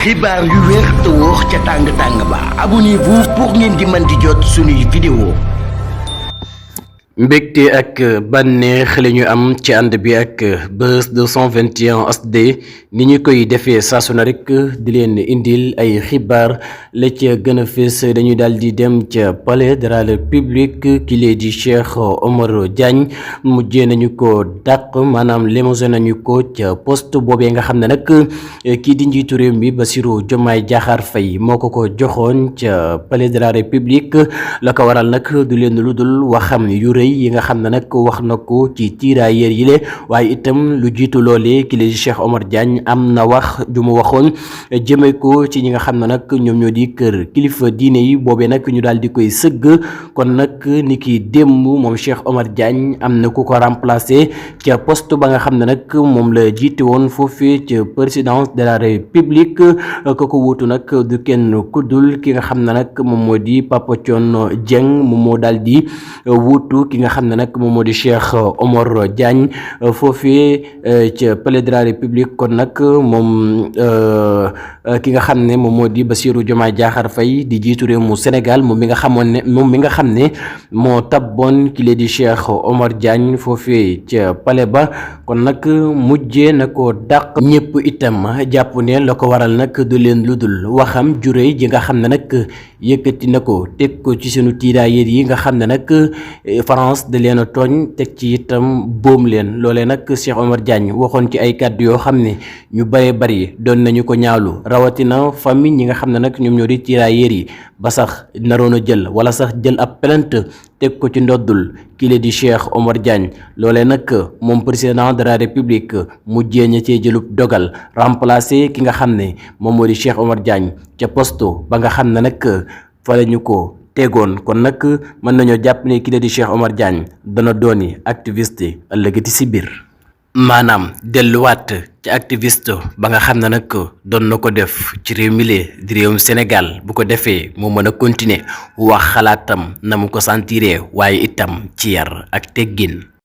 xibaar yu wér te wóor ca tàng ba abonnez-vous pour ngeen di mën di jot suñuy vidéo. mbégte ak bànneex la ñu am ci ànd bi ak Buzz 221 HD ni ñu koy defee saa su ne rek di leen indil ay xibaar la ca gën a fees dañuy daal di dem ca palais de la République ki lee di Cheikh Omar Diagne mujjee nañu ko dàq maanaam limogé nañu ko ca poste boobee nga xam ne nag kii di njiitu réew mi Bassirou Diomaye Diakhar Faye moo ko joxoon ca palais de la République la ko waral nag du leen lu dul waxam yu rëy yi nga xam ne nag wax na ko ci tirailleurs yi le waaye itam lu jiitu loolee ki di Cheikh Omar Diagne am na wax ju mu waxoon jëme ko ci ñi nga xam ne nag ñoom ñoo di kër kilifa diine yi boobee nag ñu daal di koy sëgg kon nag ni ki démb moom Cheikh Omar Diagne am na ku ko remplacé ca poste ba nga xam ne nag moom la jiite woon foofee ca présidence de la République ko ko wuutu nag du kenn kuddul ki nga xam ne nag moom moo di Papa Thione Dieng moom moo daal di wuutu ki nga xam ne nag moom moo di Cheikh Omar Diagne foofee ca palais de la République kon nag moom ki nga xam ne moom moo di Bassirou Diomaye Diakhar Faye di jiitu réew mu Sénégal moom mi nga xam ne moo tabboon ki lee di Cheikh Omar Diagne foofee ca palais ba kon nag mujjee na ko dàq ñëpp itam jàpp ne la ko waral nag du leen lu dul waxam juré ji nga xam ne nag yëkkati na ko teg ko ci sunu tirailleurs yi nga xam ne nag France da leen a tooñ teg ci itam boom leen loolee nag Cheikh Omar Diagne waxoon ci ay kàddu yoo xam ne ñu bëree bëri doon nañu ko ñaawlu rawatina famille ñi nga xam ne nag ñoom ñoo di tirailleurs yi ba sax naroon a jël wala sax jël ab plainte teg ko ci ndoddul kii di Cheikh Omar Diagne loolee nag moom président de la République mujjee ña cee jëlub dogal remplacé ki nga xam ne moom moo di Cheikh Omar Diagne ca poste ba nga xam ne nag fa la ñu ko tegoon kon nag mën nañoo jàpp ne kii di Cheikh Omar Diagne dana dooni activiste ëllëgati si biir maanaam delluwaat ci activiste ba nga xam ne nag doon na ko def ci réew mi di réewum Sénégal bu ko defee mu mën a continuer wax xalaatam na mu ko sentiree waaye itam ci yar ak teggin